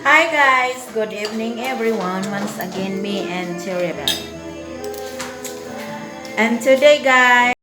Hi guys, good evening everyone. Once again, me and Cherrybell. And today, guys,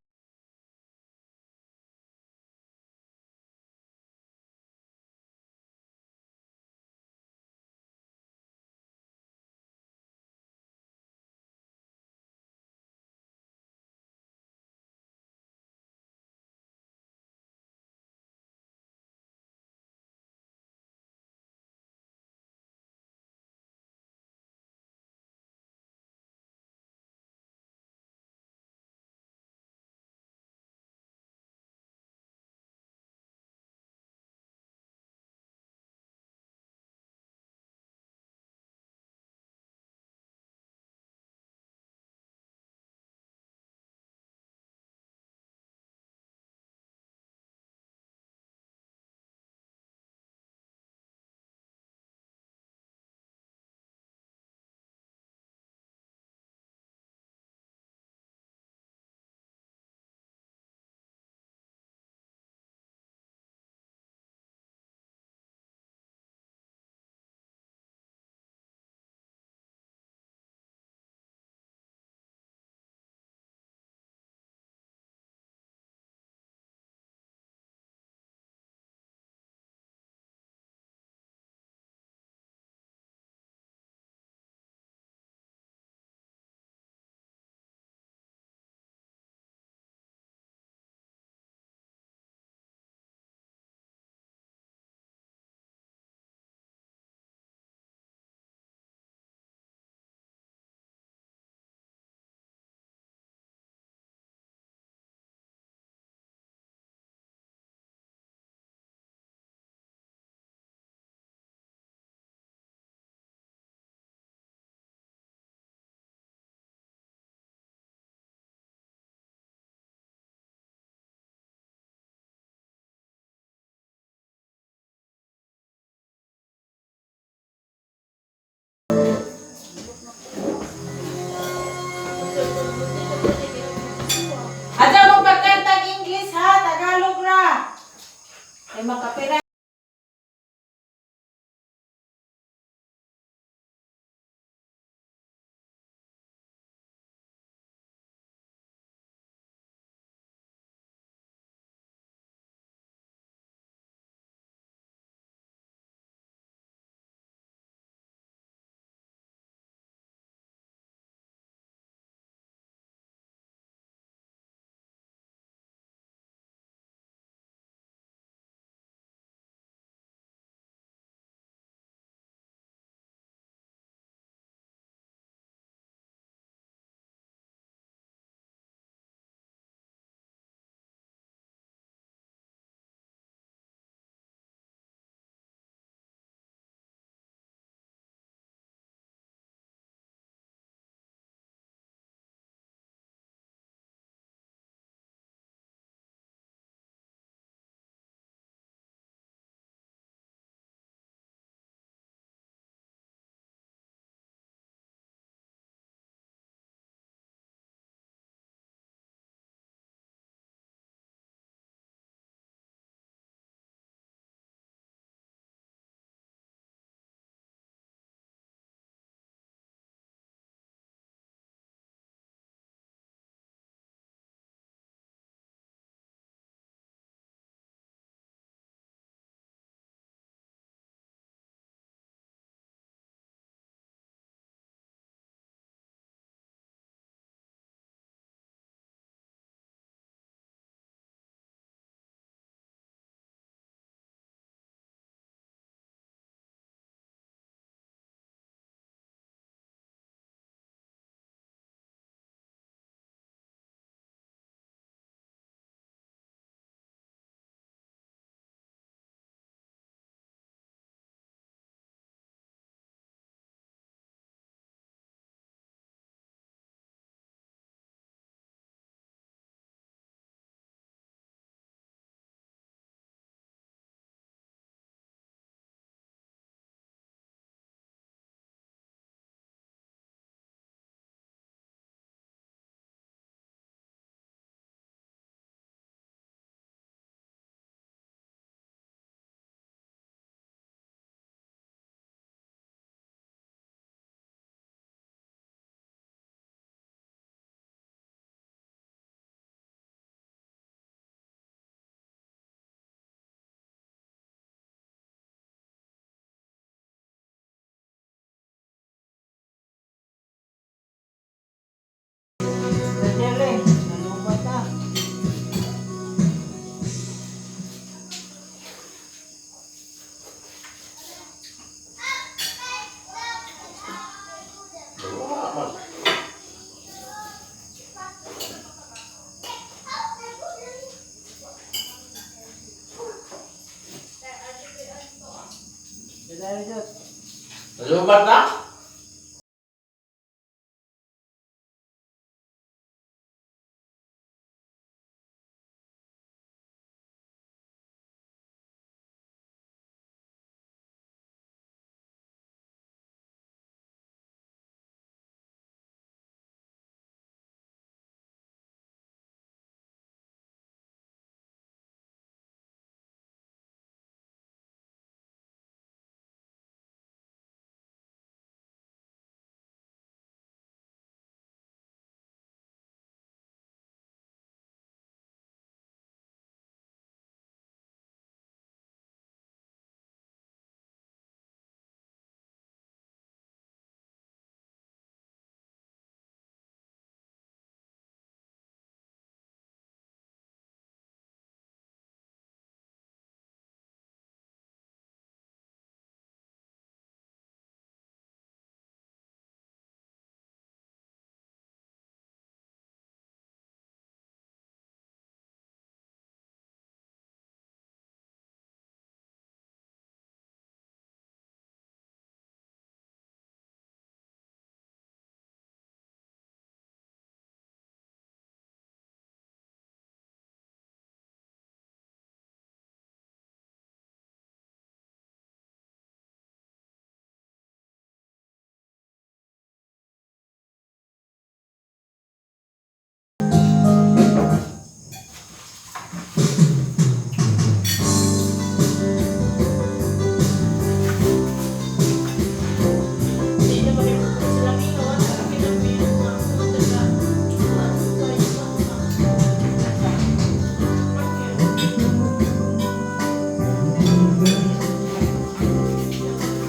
Lubat na?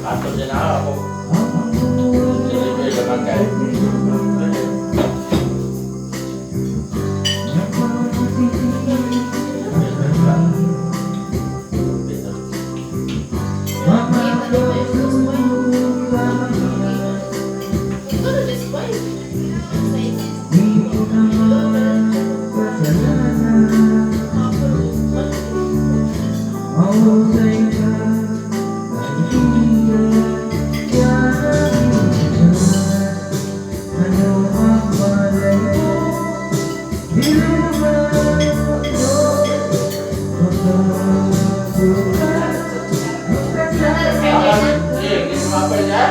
Ato din ako. Delivery naman kayo. Eh, hindi mo pa niya?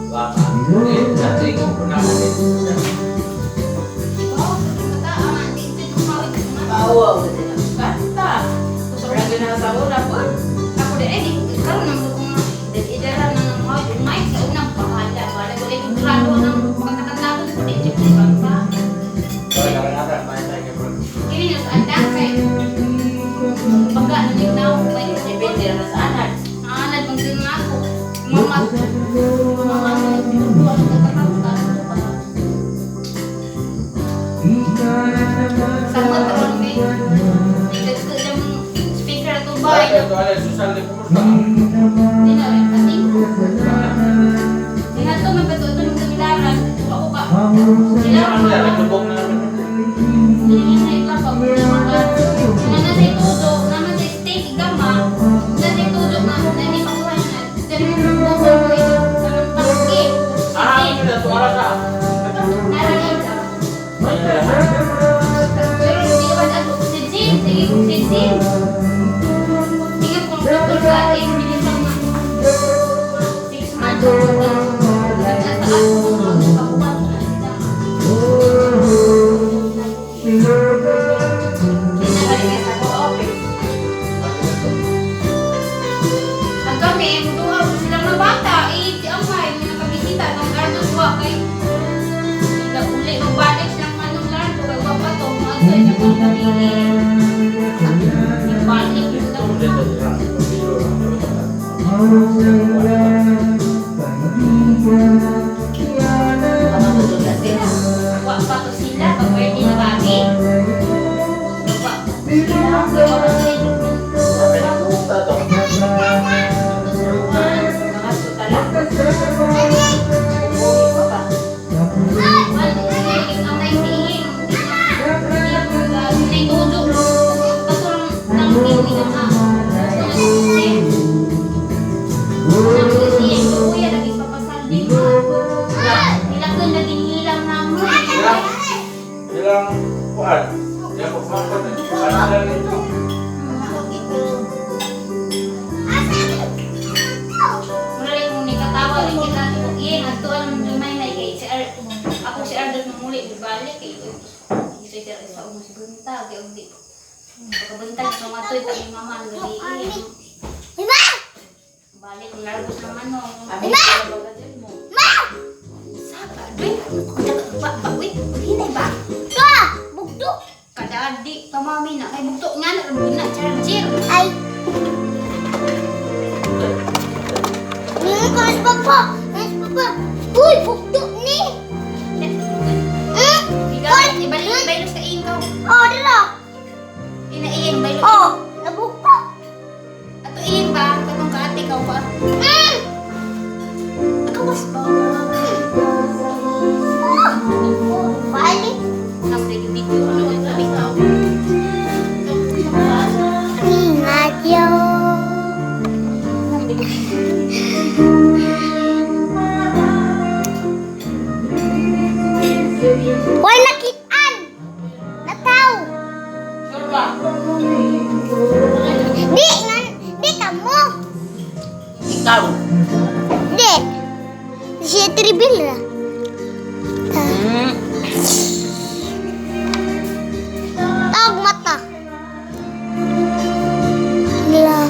Baka. Eh, natingo ko na ulit. Bawa ko din ang kanta. Sobrang ginasa ko na po. Ako di ay di karon nang kung idara na ng mga umay sa unang bahala bahala ko di grado nang makakanta ko di jud ko kanta. Sorry, karang-karang, may tayo kay bro. Kini na sa andang kay baga na nignaw kay Depende na sa anak. anad bang din na ako. Mama mama nagkakanta sa mga ron kay nagkakita speaker ato ba Ay, ito, alay, Susan, di kumusta ka? Di na rin pati. Dinato man bato ito ng kamilaran. Ako ka. Sila Ano yan, naglubog na naman. Ah, hindi na, tuwara ka. Ang kami, duha ko silang mga bata, eh, di amay, may nakabisita, nang gardo duha kay ila uli, magbalik silang manong lardo, kay wa pa to, mga sa mga pamili. Ibalik yung lang. Pamamutol na sila. Wa pa to sila, pag pwede na bagi. Wa pa sila, wa pa sila. Mga sutala. Nilakon na ginihilang na mo. Ilang, ilang, kuan. Ilang pagmangkot. Ano lang nito? Mula rin kung nikatawa rin kita ko iyan adtuan man dumay na kay si Ar ako si Ardot muli balik kay ito si Ar sa umos buntag kay og di pagkabuntag sa mga toy kami mama ang gabi. Balik kung largos naman no. Saba doy. Ba ba uy, hinay ba? Bugto. Kada di pa mami na kay bugto nga na na charger. Ay. Ningon ko sa papa. Sa papa. Uy, bugto ni. Ibalik ibalik sa ingaw. Oh, dira. Ina iyan baylo. Oh, nabugto. Ato iyan ba katong kaate ka ba? Akawas ba? Oh, balik. Nang video ano ang bitaw. Ingat yo. Why nakitaan? Nataw. Sure ba? Di, ngan, di kamo. Ikaw. Di. Si Tribil ra. Tawag mata. La.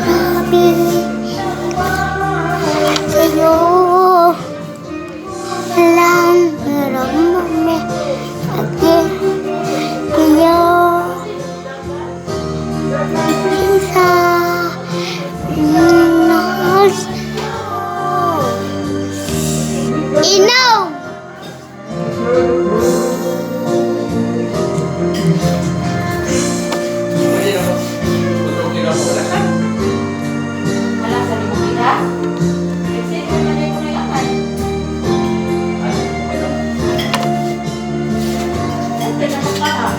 Sabi sa'yo lang ramame ate iyo sa nas inom. Hindi na ko. Tutugin ako. Wala ka. Wala sa limong. Kasi wala na yung kailangan. Ay, okay lang. Ay, kailangan pa ha.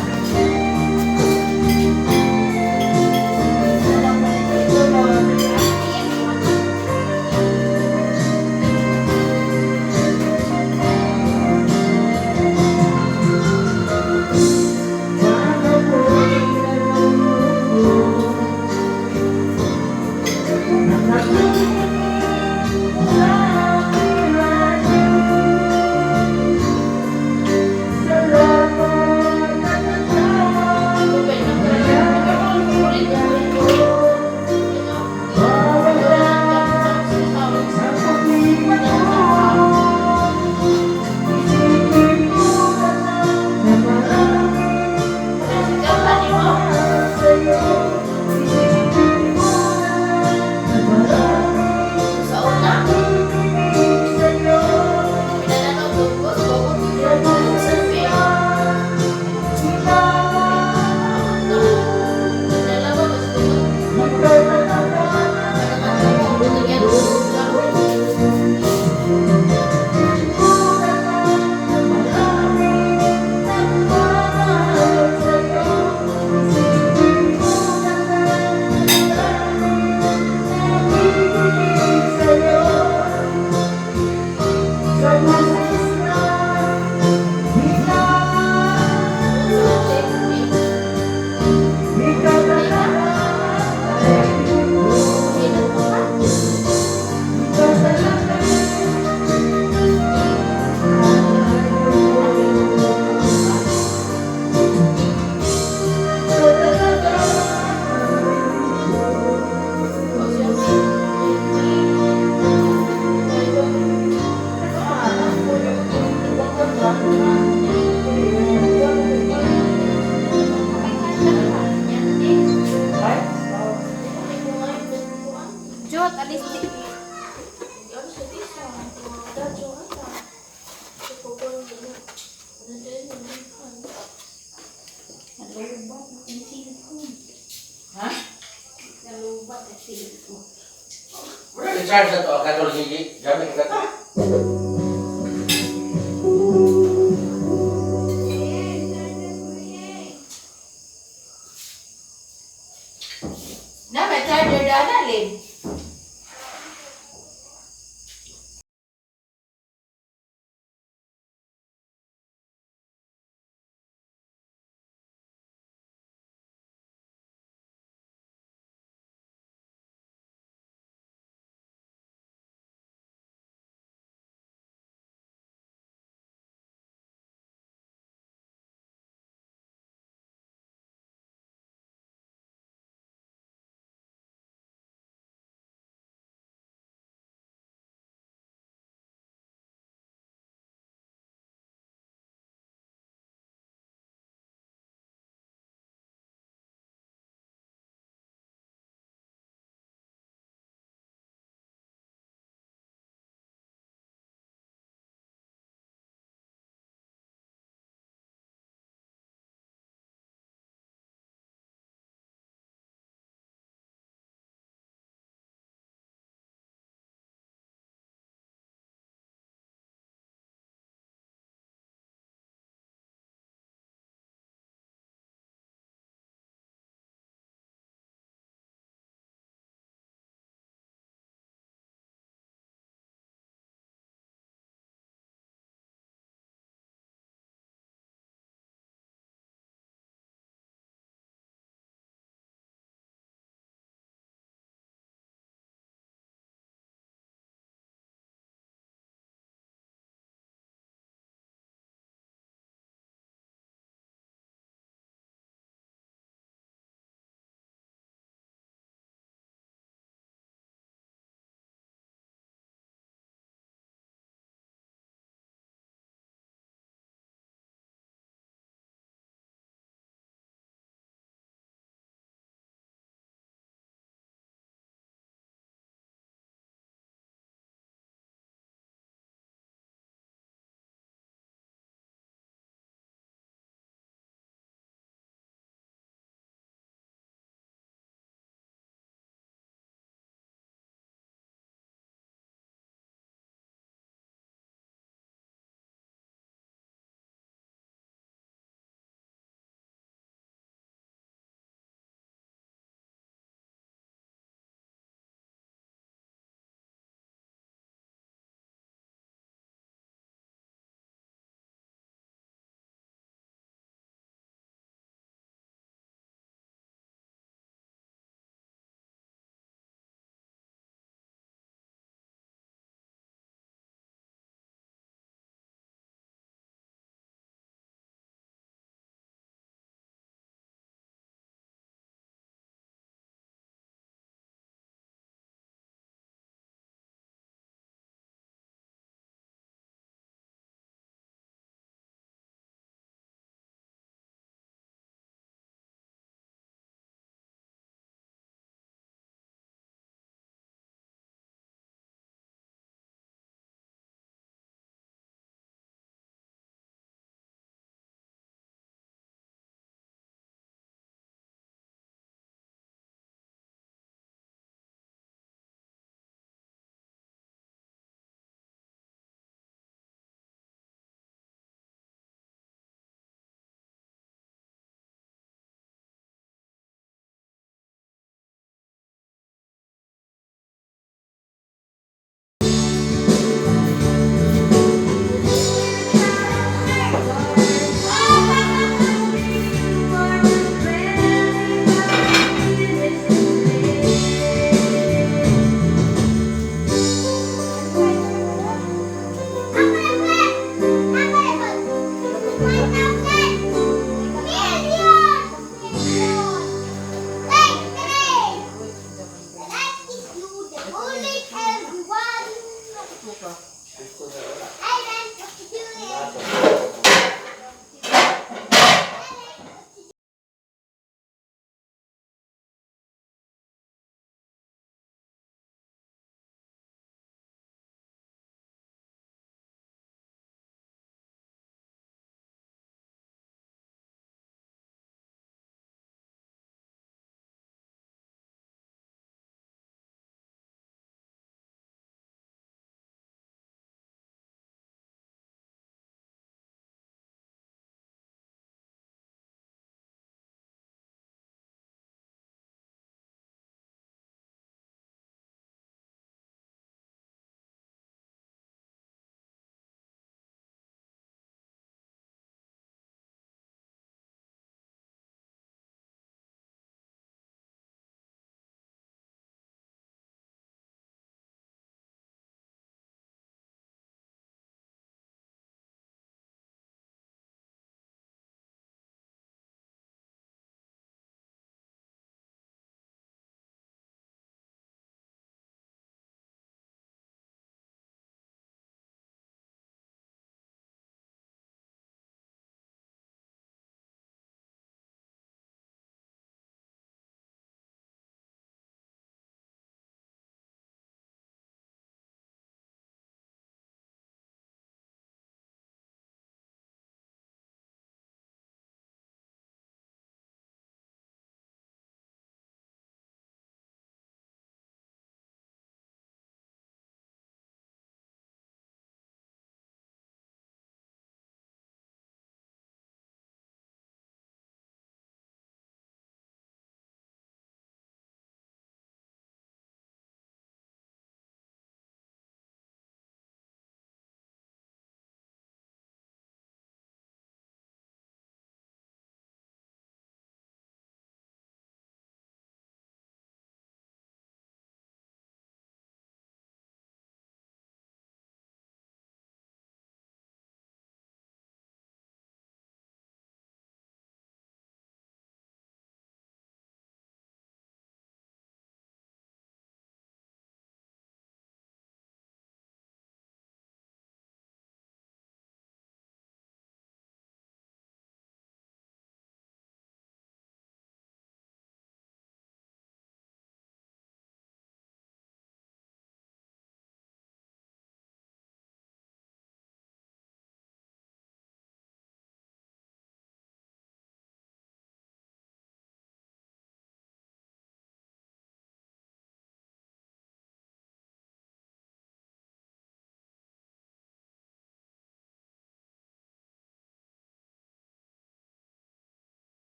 I-charge na to, ang katol gigi. Gamit ka to. Na, may charger dana, Lin.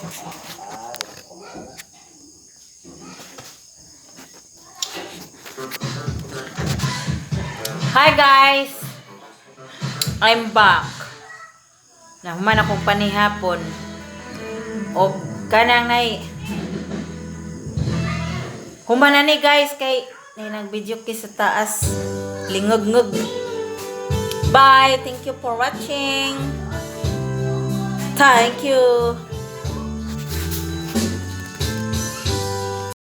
Hi guys! I'm back. Nahuman akong panihapon. O kanang nay. Human na ni guys kay nay nag-video ki sa taas. Lingog-ngog. Bye! Thank you for watching. Thank you.